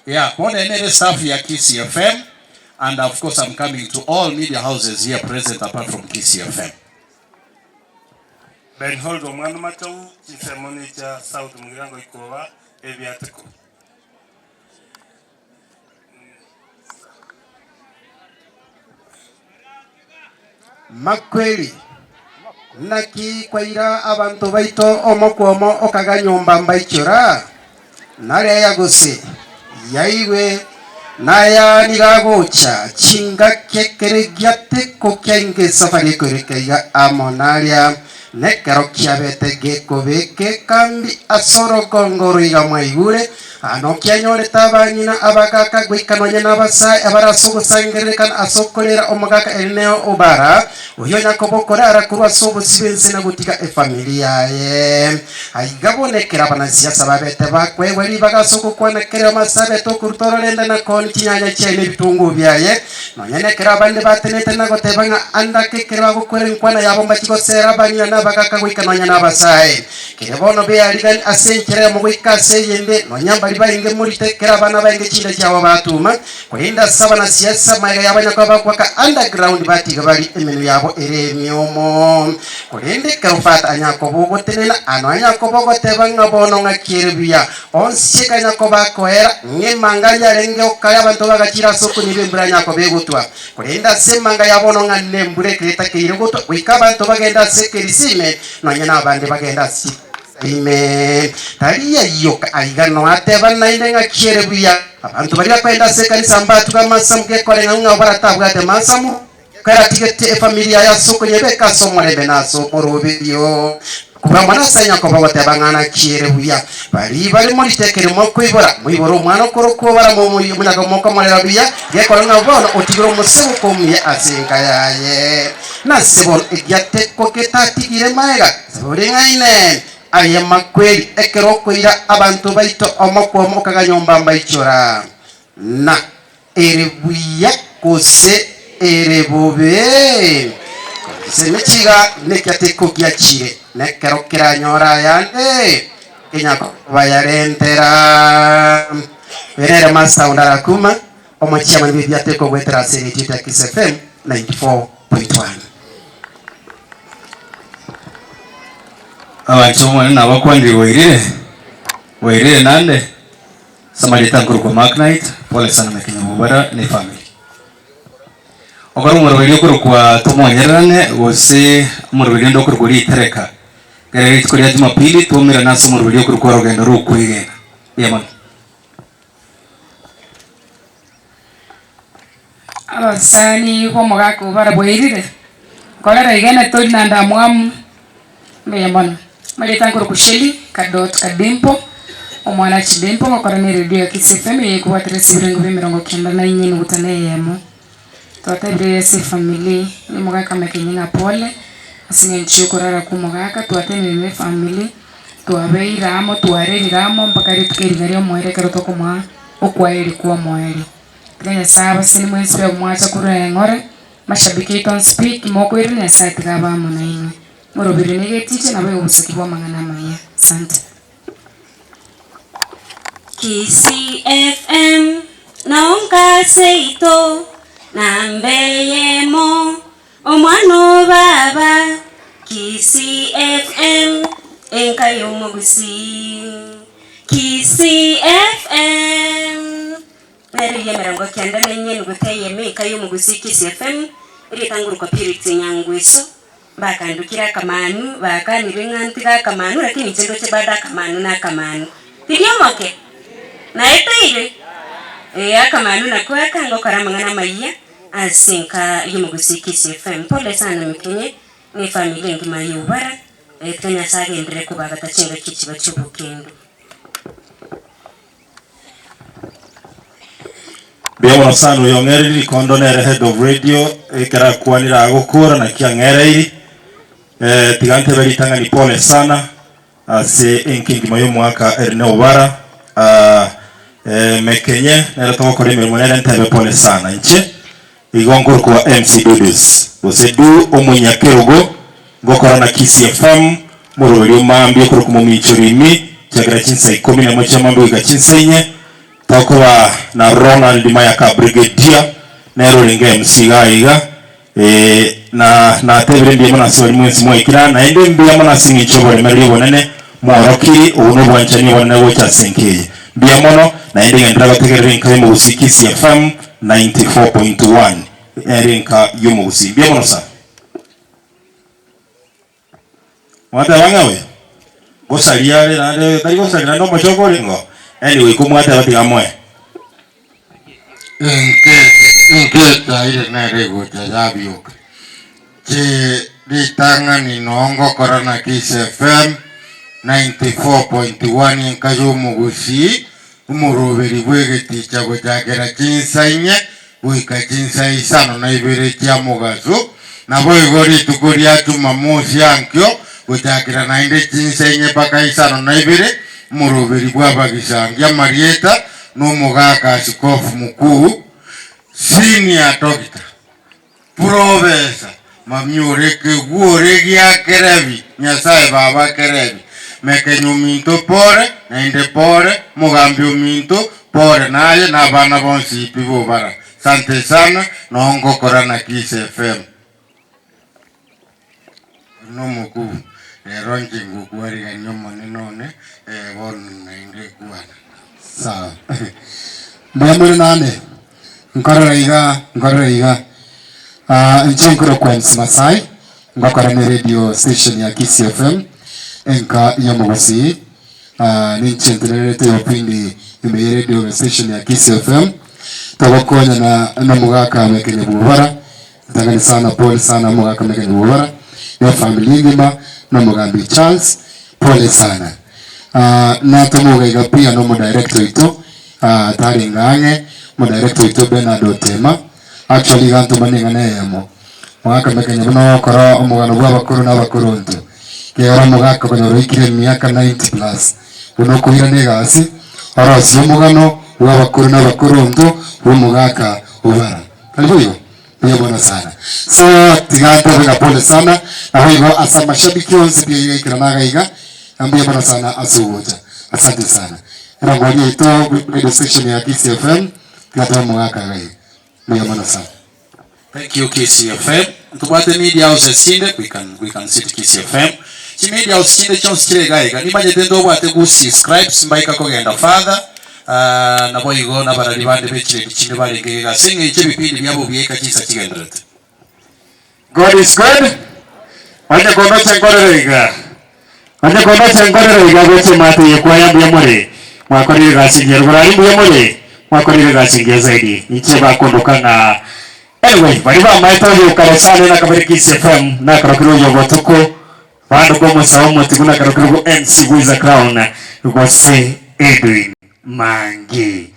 Yeah, bono eye nere staff ya Kisii FM and of course I'm coming to all media houses here present apart from Kisii FM. Ben Holder omwana Matou, chinsemo nechia South Mugirango Ikoba, Ebiatiko. Makweri, Naki kwaira abanto baito omokwomo okaganyomba mbaichora? Nareya gose yaigwe, naya nigo agocha chingaki ekero egiateko kiainga esafari ekoireka iga amo naria, nekero kiabete gekobeka ekambi ase orogongo oro iga mwaigure, Ano kianyorete abang'ina abagaaka goika nonya nabasae abare ase ogosangererekana ase okorera omogaka Erineo Obara, oyio onya koba okorara korwa ase obosio bw'ense na gotiga efamiri yaye. Aiga bono ekero abanasiasa babete bakoegwa ribaga ase ogokwana kera oyomo ase abete okoruta ororende na koonia chinyanya chiaye na ebitunguo biaye, nonya nekero abande batenete na goteba ng'a ande ake ekero bagokora enkwana yabo mbachie gosera abang'ina na abagaaka goika nonya nabasae. Kere bono bearigani ase enchera eyemo goika ase eyende, nonya mbaria bainge morite, kera abana bainge chinda chiabo batuma, korende ase abanasiasa magega y'abanyakoa bakwaka underground batiga bari emenwa yabo ere emiomo. Korende ekero Fata anyakoba ogotenena, ano anyakoba ogoteba ng'a bono ng'aki ere buya, onsi ekanyakoba akoera, ng'a emanga yarengeo kare abanto bagachira ase okonywa embura anyakoba egotwa. Korende ase emanga ya bono ng'a nembura ekero etakeire gotwa, goika abanto bagende ase ekerisime, nonya nabande bagende ase chikanisa ime. Tari ayio aiga noateba naende ng'a kiere buya, abanto baria bakoenda ase ekanisa mbatuge amasamu gekoreng'ana ng'a baratabwate masamu, keratigete efamiri yaye ase okonyebeka ase omorembe na ase omoroberio. Korwa mono ase Yakobo goteba ng'a naki ere buya, baria bare morite ekero mokoibora, moibore omwana okorokwa obara momonyaga mokomorera buya, gekora ng'a bono otigire omosegoko omuya ase enka yaye. Nase bono egiateko getatigire magega, ore ng'aine aye makweri, ekero okoira abanto baito omokwamo okaganyomba mbaichora, na Ere buya gose ere bobe? Gose nechiga nekiateko giachire, nekero keranyore ayande, kenya kobayarentera. Oyo nere Master Undara Kuma, omochiamani bw'ebiateko goetera ase eretio ya Kiss FM 94.1. Abanto b'Omonene nabakwanire bwairire, bwairire nande. Ase amarieta nkorokwa Mark Knight, pole sana na Kinyabubara ne efamiri. Okore omoroberi okorokwa Tomonyererane gose omoroberi onde okorokwa Ritereka. Kera rituko ria Jumapili twaumerane ase omoroberi okorokwa Orogendo rw'okwegena. Mbuya mono. Abasani b'omogaka obara bwairire, nkorera iga netori na ndamwamu, mbuya mono. Amarieta nkorokwa Shelly Kadot Kadimpo, omwana Chidimpo ngokora na eredio ya Kisii FM eye ekobwatera ase ebirengo bia emerongo kenda na inye nuguta na eyemo. Twatebire ase efamiri ya omogaka Makenye ng'a pole, ase eng'encho ya okorara kwa omogaka twatenenire na efamiri, twabeire amo twarerire amo mpaka rituko eriga ria omoerio ekero tokomoa okwaeri kwa omoerio. Tiga Nyasae abaseni mwensi be mwacha korwa eng'ore, mashabiki aito onsi pi, timokoirana Nyasae tiga abe amo nainwe. Morobire negetiche naboigo obosaki bw'amang'ana amaya. Asante. Kisii FM nao nkaseito namba eyemo omwana o baba Kisii FM enka y'omogusii Kisii FM nere eria emerongo kianda na inye nigo eyemo enka y'omogusii Kisii FM eritangurukwa Purity Nyangweso Mbakandukire akamanu, bakanirwe ng'a ntige akamanu, lakini inche ndoche bado akamanu na akamanu. Tindi omoke? Naeteire? Ee, akamanu nakwo aka ngokora amang'ana amayia ase enka y'omogusii Kisii FM. Pole sana Mikenye na efamiri engima ya Ubara, tiga Nyasae agenderere kobagata chingaki chiba chi'obokendu. Mbuya mono sana oyo ong'ereiri rikondo nere head of radio ekero akwanire agokora naki ang'ereiri eh, tiga ntebe ritang'ani pole sana ase enka engima y'omwaka ere na obara ah, eh, mekenye nere togokora emeremo nere ntebe pole sana inche igo nkorokwa MC Dudus gose Du omonyakerogo ngokora na Kisii FM moroberi omambia okorokwa mominchori imi chakera chinsa ikomi nemo chia mambia goika chinsa inye. Tokoba na Ronald Mayaka Brigadier nere orenge MC iga iga eh, na natebire mbuya mono ase baria mwensi mwaikire aa naende mbuya mono ase eng'encho y'oboremereria obonene mworokiri obwo nobwanchani obonene gocha ase enka eye. Mbuya mono naende ngenderera gotegerera enka y'omogusii Kisii FM 94.1 ere enka y'omogusii. Mbuya mono sana. Mwateba ng'a oyo ngosaria are naende tari gosaria naende omochoko ore ng'o? Anyway, komwateba tiga amoe. Enke enke echaire nere egocha yabioka. Chi ritang'ani noo ngokora na Kiss FM 94.1 enka y'omogusii, omoroberi bw'egeticha gochakera chinsa inye goika chinsa isano na ibere chia mogaso, naboigo rituko ria Jumamosi ankio gochakera naende chinsa inye mpaka isano na ibere, omoroberi bw'abagisangi amarieta nomogaka Askofu Mokuu, Senior Doctor, Purobesa, Mamiore kegwore gia Kerebi, Nyasae Baba Kerebi, Mekenyi ominto pore, naende pore, Mogambi ominto, pore naye na abana bonsi pi bobara. Sante sana, noo ngokora na Kiss FM. Nomokubu, rero inche ngokwarigania Omonene one, ee bono naende kwana. Sawa. Mbuya more nande? Nkorora iga, nkorora iga. Ah, inche nkorokwa MC Masai, ngokora ne radio station ya Kisii FM, enka y'omogusii. Ah, ninche ntenererete ebipindi ime ye radio station ya Kisii FM. Togokonyana nomogaka bw'Ekenya Bwobara. Ntang'ani sana pole sana omogaka Mekenyi Bwobara ne family engima na omogambi Charles pole sana. Ah, natomoga iga pia na omodirector oito ah, tarenge ang'e omodirector oito Bernard Otema actually iga ntoma neng'ana eyemo mogaka Mekenyi buna ogokora omogano bwa abakoro na abakoronto kegera omogaka okonyora oikire emiaka 90 plus buna okoirana egasi orosie omogano bwa abakoro na abakoronto bwa omogaka Obara. Tari boigo? Mbuya mono sana. So tiga ntobe ng'a pole sana, naboigo ase amashabiki onsi pi aiga ekero naga iga, na mbuya mono sana ase ogocha. Asante sana. Erongori yaito radio station ya Kisii FM, tiga tobe omogaka iga iga. Mbuya mono sana. Thank you Kisii FM. Ntobwate media houses chinde, we can, we can sit Kisii FM. Chi media house chinde chionsi chire iga iga. Nimanyete ntobwate Gusii Scribes mbaika kogenda further. Naboigo nabarari bande be chiredio chinde barenge iga ase engencho ebipindi biabo biaika chinsa chigendererete. God is good. Onye kondoche nkorere iga. Onye kondoche nkorere iga gochia emate eye kwaya mbuya more. Mwakorire egasi engiya rogoro aria mbuya more. Mwakorire egasi engiya zaidi. Inche bakondoka ng'a anyway baria bamaete oyo kare sana nakabere Kiss FM nakarokire oyo botuko Banduka omosae omotigu na karokire go MC Gwiza Crown gose Edwin Mangi.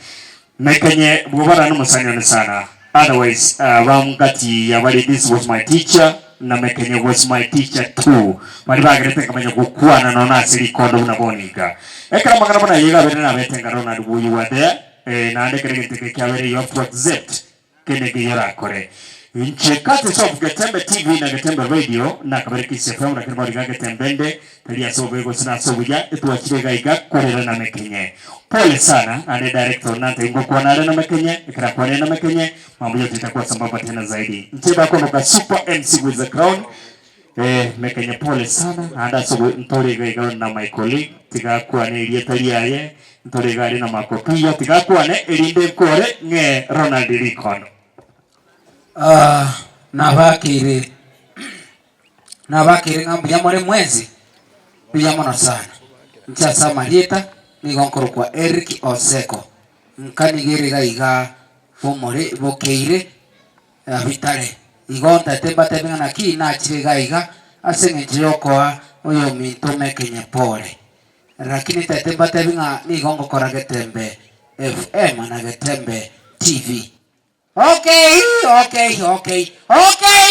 Mekenye bwobara nomosani one sana otherwise uh, gati ya bari this was my teacher na Mekenye was my teacher too bari bagerete nkamanya gokwana nono ase rikondo buna boniga ekero amang'ana buna aye gabere nabete nga Ronald you were there eh, naende ekero egento eke kiabere you have to accept Kende nkeiyo orakore. Inche Curtis of Getembe TV na Getembe Radio na kabere Kisii FM lakini bono iga Getembe nde tari ase obobe gose nase obuya etwachire iga iga korera na mekenye. Pole sana naende director nante ngokwana are na mekenye ekero akwanire na mekenye mambo yote itakuwa sambamba tena zaidi. Inche bakonoka Super MC with the crown eh mekenye pole sana naende ase obo ntore iga iga na my colleague tiga akwane erieta riaye Ntore iga aria namakopiya, tiga akwane, erinde nkore ng'ee Ronald rikondo. Ah, nabakeire nabakeire ng'a mbuya more mwensi, mbuya mono sana. Inche ase amarieta nigo nkorokwa Eric Oseko, nkanigere iga iga bomore bokeire Bitare. Igo ntete mbatebie ng'a naki nachire iga iga ase eng'encho y'okoa oyominto omekenye pore. Lakini ntete mbatebi ng'a nigo ngokora Getembe FM na Getembe TV. Okay, okay, okay, okay!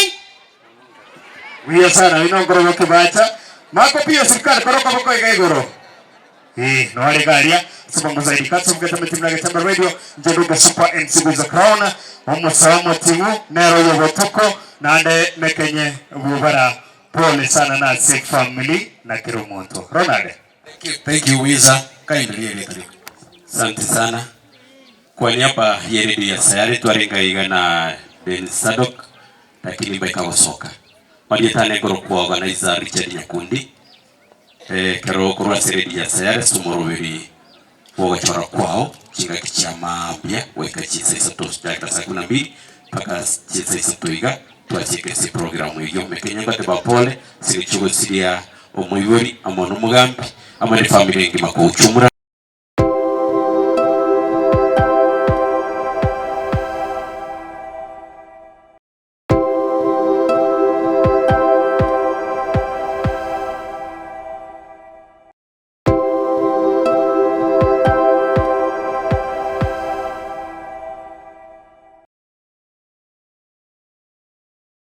Buya sana oino nkorogo kibacha mako pi serikali koro koboko iga igoro eh no are garia sabango zaidi katso mgetembe timu na Getembe radio njenduga super MC with the crown omusawa motimu nero yobotuko nande mekenye bubara Pole sana na ase family na kera omonto. Ronald. Thank you Wiza, kaenderia erieta riago. Asante sana. Kwa niaba ye radio ya Sayare twarenge aiga na Dennis Sadok lakini mbaika gosoka. Marieta ane nkorokwa organizer Richard Nyakundi ekero okorwa ase radio ya Sayare ase omoroberi bw'ogochora kwao chingaki chia mambia goika chinsa isato chaka saa kumi na mbili mpaka chinsa isato iga twachika ase eprogramu eyio. Mekenya ngoteba pole ase eng'encho ogosiria omoibori amo nomogambi amo ne family engima kouchumura.